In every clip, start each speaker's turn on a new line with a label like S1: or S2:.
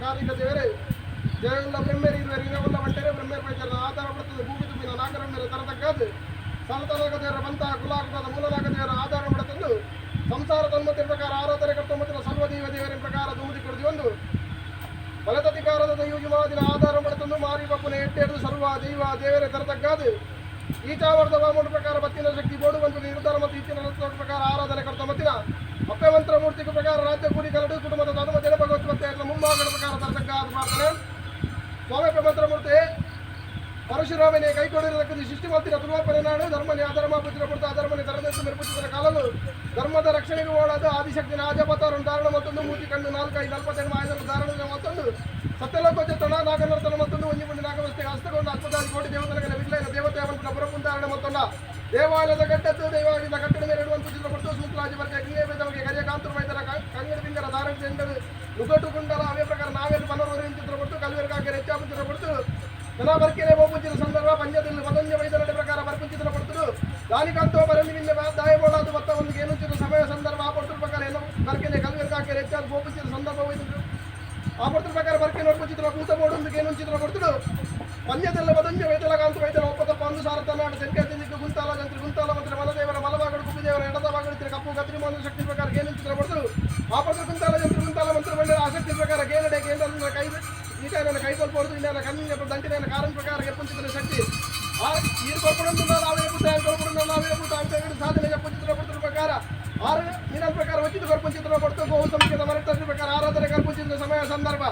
S1: ಕಾರ್ಣಿಕ ದೇವರೇ ಜಯವುಳ್ಳ ಬ್ರಹ್ಮೇರು ಇರುವರು ಇನವುಳ್ಳ ಬಂಟರೆ ಬ್ರಹ್ಮೇರು ಪೈತರ ಆಧಾರ ಪಡುತ್ತದೆ ಭೂಮಿ ತುಂಬಿನ ನಾಗರಮ್ಮೆರೆ ತರತಕ್ಕದ್ದು ಸನತನಾಗ ದೇವರ ಬಂತ ಕುಲಾಕುಟದ ಮೂಲನಾಗ ದೇವರ ಆಧಾರ ಪಡುತ್ತಂದು ಸಂಸಾರ ತನ್ಮತಿನ ಪ್ರಕಾರ ಆರಾಧನೆ ಕರ್ತಮತಿನ ಸರ್ವದೈವ ದೇವರಿನ ಪ್ರಕಾರ ದುಮುದಿ ಕೊಡುದಿ ಒಂದು ಬಲತಧಿಕಾರದ ದೈವಜುಮಾದಿನ ಆಧಾರ ಪಡುತ್ತಂದು ಮಾರಿ ಬಪ್ಪನ ಎಟ್ಟೆರಡು ಸರ್ವ ದೈವ ದೇವರೇ ತರತಕ್ಕದ್ದು ಈ ಚಾವರದ ವಾಮನ ಪ್ರಕಾರ ಬತ್ತಿನ ಶಕ್ತಿ ಬೋಡು ನಿರ್ಧಾರ ಮತ್ತು ಇಚ್ಚಿನ ಪ್ರಕಾರ ಆರಾಧನೆ ಕರ್ತ ಮತ್ತಿನ ಅಪ್ಪೆ ಮಂತ್ರ ಮೂರ್ತಿಗೆ ಪ್ರಕಾರ ರಾಜ್ಯ ಕೂಡಿ ಕರಡು ಕುಟುಂಬದ ಧರ್ಮ ಜನ ಭಗವತ್ ಮತ್ತೆ ಮುಂಭಾಗದ ಪ್ರಕಾರ ತರತಕ್ಕಾದ ಪ್ರಾರ್ಥನೆ. ಸ್ವಾಮಿ ಮಂತ್ರಮೂರ್ತಿ ಪರಶುರಾಮನೇ ಕೈಕೊಡಿರತಕ್ಕದ್ದು ಸೃಷ್ಟಿ ಮಾಡ್ತಿರ ತುಳುವಪ್ಪನೆ ನಾಡು ಧರ್ಮನೇ ಅಧರ್ಮ ಪುತ್ರ ಕೊಡ್ತ ಅಧರ್ಮನೇ ತರದತ್ತು ಮೆರುಪುತ್ತಿರ ಕಾಲಲು ಧರ್ಮದ ರಕ್ಷಣೆಗೆ ಓಡಾದ ಆದಿಶಕ್ತಿನ ಆಜಪತಾರನ್ನು ಧಾರಣ ಮತ್ತೊಂದು ಮೂತಿ ಕಣ್ಣು ನಾಲ್ಕೈದು 45 ಆಯುಧನ ಧಾರಣ ಮತ್ತೊಂದು ಸತ್ಯಲೋಕ ತಣ ನಾಗನರ್ತನ ಮತ್ತೊಂದು ಒಂಜಿ ಮುಂಡಿ ನಾಗವಸ್ತಿಗೆ ಹಸ್ತಗೊಂಡು ಅದ್ಭುತಾದಿ ಕೋಟಿ ದೇವತನಗಳ ವಿಗ್ಲೈನ ದೇವತೆ ಅವನ ಪುರಪುಂಧಾರಣ ಮತ್ತೊಂದ ದೇವಾಲಯದ ಕಟ್ಟದ್ದು ದೇವಾಲಯದ ಕಟ್ಟಡ ಮೇಲೆ ಇಡುವಂತ ಚಿತ್ರ ಕೊಟ್ಟು ಸೂತ್ರಾಜಿ ವರ್ಗ ಕಿಂಗೇ ಗಜ ಕಾಂತರು ವೈದ್ಯರ ಕಂಗಡ ಬಿಂಗರ ಧಾರಣ ಚೆಂಡದು ನುಗಟು ಕುಂಡಲ ಅವೇ ಪ್ರಕಾರ ನಾವೆಲ್ಲ ಪನವರು ಚಿತ್ರ ಕೊಟ್ಟು ಕಲ್ವೇರು ಕಾಕರೆ ಹೆಚ್ಚಾಪು ಚಿತ್ರ ಕೊಡ್ತು ಜನ ಬರ್ಕೆರೆ ಬೋಪುಂಚಿನ ಸಂದರ್ಭ ಪಂಜದಲ್ಲಿ ಪದಂಜ ವೈದ್ಯರ ಪ್ರಕಾರ ಬರ್ಪುಂಚಿತ್ರ ಕೊಡ್ತರು ದಾನಿಕಾಂತೋ ಬರಲಿ ನಿನ್ನೆ ದಾಯಬೋಳಾದ ಬತ್ತ ಒಂದು ಏನುಂಚಿನ ಸಮಯ ಸಂದರ್ಭ ಆ ಪಡ್ತರ ಪ್ರಕಾರ ಏನೋ ಬರ್ಕೆನೆ ಕಲ್ವೇರು ಕಾಕರೆ ಹೆಚ್ಚಾದ ಬೋಪುಂಚಿನ ಸಂದರ್ಭ ವೈದ್ಯರು ಆ ಪಡ್ತರ ಪ್ರಕಾರ ಬರ್ಕೆ ನೋಡ್ಪುಂಚಿತ್ರ ಕೂತ ಬೋಡು ಏನುಂಚಿತ್ರ ಕೊಡ್ತರು ಪಂಜದಲ್ಲ ಪದಂಜ ವೈದ್ಯಲ ಕಾಂತ ವೈದ್ಯರ ಒಪ್ಪತಪ್ಪ ಒಂದು ಸಾರ ತನ್ನಾಡು ತೆಂಕೆ ತಿಂದಿದ್ದು ಗುಂತಾಲ ಜಂತ್ರಿ ಗುಂತಾಲ ಮಂತ್ರ ಮಲದೇವರ ಮಲಬಾಗಡು ಕುಪ್ಪಿದೇವರ ಎಡದ ಬಾಗಡು ಕಪ್ಪು ಕತ್ರಿ ಮೋಹನ ಶಕ್ತಿ ಪ್ರಕಾರ ಏನುಂಚಿತ್ರ ಕೊಡ್ತರು ಆ ಪಡ್ತರ ಗುಂತಾಲ ಜಂತ್ರಿ ಗುಂತಾಲ ಮಂತ್ರ ಬಂಡ ಆಸಕ್ತಿ ಪ್ರಕಾರ ಗೇನಡೆ ಕೇಂದ್ರ ಕೈ ಈತ ಕೈ ಕೊಲ್ಪೋದು ಇನ್ನ ಕಣ್ಣಿನ ದಂಟಿನ ಕಾರಣ ಪ್ರಕಾರ ಗೆಪ್ಪುಂಚಿತ್ರ ಶಕ್ತಿ ಆ ಈರು ಕೊಲ್ಪಡೊಂದು ನಾವೇ ಪುಟ್ಟ ಕೊಲ್ಪಡ ನಾವೇ ಪುಟ್ಟ ಅಂತ ಸಾಧನೆ ಗೆಪ್ಪುಂಚಿತ್ರ ಕೊಡ್ತರ ಪ್ರಕಾರ ಆರು ನಿನ್ನ ಪ್ರಕಾರ వచ్చింది ಕೊರ್ಪುಂಚಿತ್ರ ಕೊಡ್ತು ಗೋವು ಸಂಖ್ಯೆದ ಮರಟ ಪ್ರಕಾರ ಆರಾಧನೆ ಕರ್ಪುಂಚಿತ್ರ ಸಮಯ ಸಂದರ್ಭ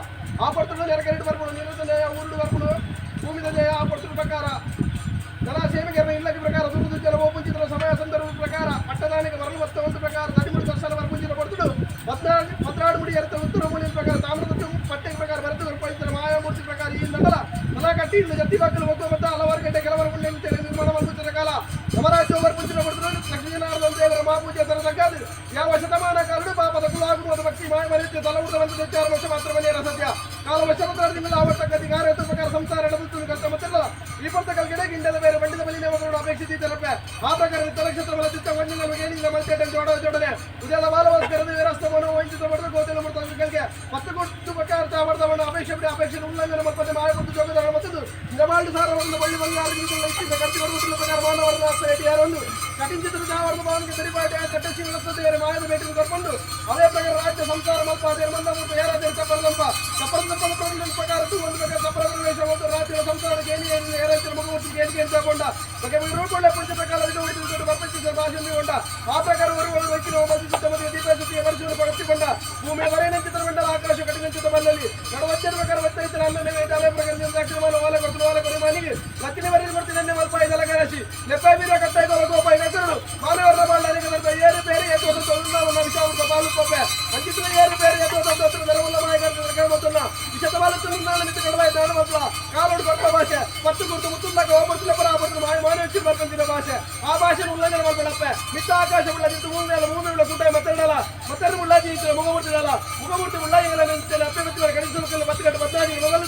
S1: ಆ ಪಡ್ತುಡು ನೆರಕೆರಡು ಬರ್ಪುಡು ನೀರು ಜಯ ಊರುಡು ಬರ್ಪುಡು ಭೂಮಿದ ಜಯ ಆ ಪಡ್ತುಡು ಪ್ರಕಾರ ಜನ ಸೇವೆಗೆ ಇಲ್ಲಕ್ಕೆ ಪ್ರಕಾರ ದುರ್ದು ಜನ ಓಪುಂಚಿತ್ರ ಸಮಯ ಸಂದರ್ಭ ಪ್ರಕಾರ ಪಟ್ಟದಾನಿಗೆ ಮರಳು ಬತ್ತ ಒಂದು ಪ್ರಕಾರ ತಡಿಮುಡಿ ದರ್ಶನ ಬರ್ಪುಂಚಿತ್ರ ಕೊಡ್ತುಡು ಪದ್ನಾಡು ಮುಡಿ ಎರ್ತ ಉತ್ತರ ಮುಡಿ ಪ್ರಕಾರ ತಾಮ್ರದ ಪಟ್ಟೆ ಪ್ರಕಾರ ಬರೆದು ರೂಪಾಯಿತರ ಮಾಯಾಮೂರ್ತಿ ಪ್ರಕಾರ ಈ ನಗಲ ತಲಾ ಕಟ್ಟಿ ಇನ್ನು ಜತ್ತಿ ಬಾಕಲು ಒಗ್ಗು ಮತ್ತು ಹಲವಾರು ಗಂಟೆ ಕೆಲವರು ಮುಂದೆ ನಿರ್ಮಾಣ ಮಾಡುತ್ತಿದ್ದ ಕಾಲ ನವರಾಜ್ಯ ಬರ್ಪುಂಚಿನ ಕೊಡ್ತುಡು ಲಕ್ಷ್ಮೀನಾರಾಯಣ ದೇವರ ಮಹಾಪೂಜೆ ತರತಕ್ಕದ್ದು ಯಾವ ಶತಮಾನ ಕಾಲಡು ಪಾಪದ ಕುಲಾಗುವುದು ಭಕ್ತಿ ಮಾಯ ಮರೆಯುತ್ತೆ ತಲವುದ ಒಂದು ವಿಚಾರ ವರ್ಷ ಮಾತ್ರ ಮನೆಯರ ಸತ್ಯ ಕಾಲ ವರ್ಷದ ಆವರ್ತಕ್ಕದ್ದು ಕಾರ್ಯ ಪ್ರಕಾರ ಸಂಸಾರ ಎಡಬುತ್ತಲು ಕರ್ತ ಮತ್ತಿಲ್ಲ ಈ ಪರ್ತ ಕಲ್ಗಡೆ ಗಿಂಡದ ಬೇರೆ ಬಂಡಿದ ಬಲಿ ನೇಮಗಳು ಅಪೇಕ್ಷಿಸಿದ್ದರಪ್ಪ ಆ ಪ್ರಕಾರ ನಕ್ಷತ್ರ ಬಲದಿತ್ತ ಒಂದಿನ ಏನಿಲ್ಲ ಮಲ್ತೇಟನ್ ಜೋಡ ಜೋಡನೆ ಉದಯದ ಬಾಲವಸ್ಕರದ ವೀರಸ್ತಮನು ವಂಚಿತ ಪಡೆದು ಗೋತಿಲ ಮುಡ್ತ ಕಲ್ಗೆ ಪತ್ತು ಕೊಟ್ಟು ಪ್ರಕಾರ ತಾವರ್ದವನು ಅಪೇಕ್ಷೆ ಬಿಡಿ ಅಪೇಕ್ಷೆ ಉಲ್ಲಂಘನೆ ಮತ್ತೆ ಮಾಯ ಕೊಟ್ಟು ಜೋಗದಾರ ಮತ್ತು ನಿಜವಾಳು ಸಾರವನ್ನು ಬಳ್ಳಿ ಬಂಗಾರ ಇಚ್ಛಿತ ಕರ್ತಿ ಕೊಡುವುದಿಲ್ಲ ಪ್ರಕಾರ ಮಾನವರನ್ನ ಯಾರೊಂದು ಕಠಿಣ ತಾವರ್ದ ಭಾವನಿಗೆ ಸರಿಪಾಟಿ ಕಟ್ಟಸಿ ವ್ಯವಸ್ಥೆ ಮಾಯದ ಭೇಟಿ ಕರ್ಕೊಂಡು ಅದೇ ಪ್ರಕಾರ ರಾಜ್ಯ ಸಂಸಾರ ಮಲ್ಪ ಅದೇ ಮಂದ ಮತ್ತು ಯಾರಾದರೂ ಚಪ್ಪರದಂಪ ಚಪ್ಪರದಂಪ ಪ್ರಕಾರ ಒಂದು ಪ್ರಕಾರ ಚಪ್ಪರ ಪ್ರವೇಶ ಒಂದು ರಾಜ್ಯದ ಸಂಸಾರ ಗೇಣಿ ಏರಂಚಿನ ಮುಖಮೂರ್ತಿ ಗೇಣಿಗೆ ಅಂತ ಕೊಂಡ ಬಗೆ ರೂಪೊಳ್ಳೆ ಪಂಚ ಪ್ರಕಾರ ಇದು ಉಳಿದು ಬರ್ಪಂಚಿಸಿದ ಭಾಷೆ ಕೊಂಡ ಆ ಪ್ರಕಾರ ಒರು ವೈಕಿನ ಸುತ್ತಮುತ್ತ ದೀಪ ಸುತ್ತಿಯ ವರ್ಷವನ್ನು ಪಗತ್ತಿಕೊಂಡ ಭೂಮಿಯ ವರೆಯಂಚಿತ ಮಂಡಲ ಆಕಾಶ ಕಠಿಣ ಬಲ್ಲಲ್ಲಿ ನಡುವಚ್ಚರ ಪ್ರಕಾರ ಒತ್ತೈತರ ಅನ್ನ ಅದೇ ಪ್ರಕಾರ ಅಕ್ಷರಮಾನ ಓಲೆ ಕೊಡ್ತು ಓಲೆ ಕೊಡಿ ಮನಿಗೆ ಲಕ್ಕಿನ ವರೆಗೆ ಕೊಡ್ತೀನಿ ಮಲ್ಪ ಇದೆಲ್ಲ ಕರಾಶಿ ಲೆಪ್ಪ ಬೀರ ಕಟ್ಟಾಯ್ತು ಗೋಪಾಯಿ ಹೆಸರು ಮಾನವರ ಬಾಳ ಏರು ಬೇರೆ ಎದ್ದು ವಿಷಾವೃತ ಬಾಲು ಪೊಪ್ಪೆ ಅಂಚಿತ್ರ ಏರು ಬೇರೆ ಎದ್ದು ನೆರವುಲ್ಲ ಮಾಯಗಾರ ವಿಶತವಾಲತ್ತು ನಿಂತು ಕಡವಾಯಿ ದಾನ ಮಕ್ಕಳ ಕಾಲೋಡು ಕೊಟ್ಟ ಭಾಷೆ ಪತ್ತು ಗುರ್ತು ಮುತ್ತುಂದಾಗ ಓಬರ್ತಿಲ್ಲ ಪರ ಆಬರ್ತು ಮಾಯ ಮಾನ ಹೆಚ್ಚು ಬರ್ಕೊಂತಿನ ಭಾಷೆ ಆ ಭಾಷೆ ಉಲ್ಲಂಘನೆ ಮಾಡ್ಬೇಡಪ್ಪ ಮಿತ್ತ ಆಕಾಶ ಉಳ್ಳ ನಿಂತು ಭೂಮಿ ಮೇಲೆ ಭೂಮಿ ಉಳ್ಳ ಕೂಟ ಮತ್ತೆರಡಲ್ಲ ಮತ್ತೆರಡು ಉಳ್ಳ ಜೀವಿತ ಮುಖಮೂರ್ತಿ ಅಲ್ಲ ಮುಖಮೂರ್ತಿ ಉಳ್ಳ ಈಗಲ ನಿಂತಲ್ಲ ಅಪ್ಪೆ ಮಿತ್ರ ಗಣಿಸುವ ಪತ್ತು ಗಂಟೆ ಪದ್ನಾಜಿ ಮೊದಲು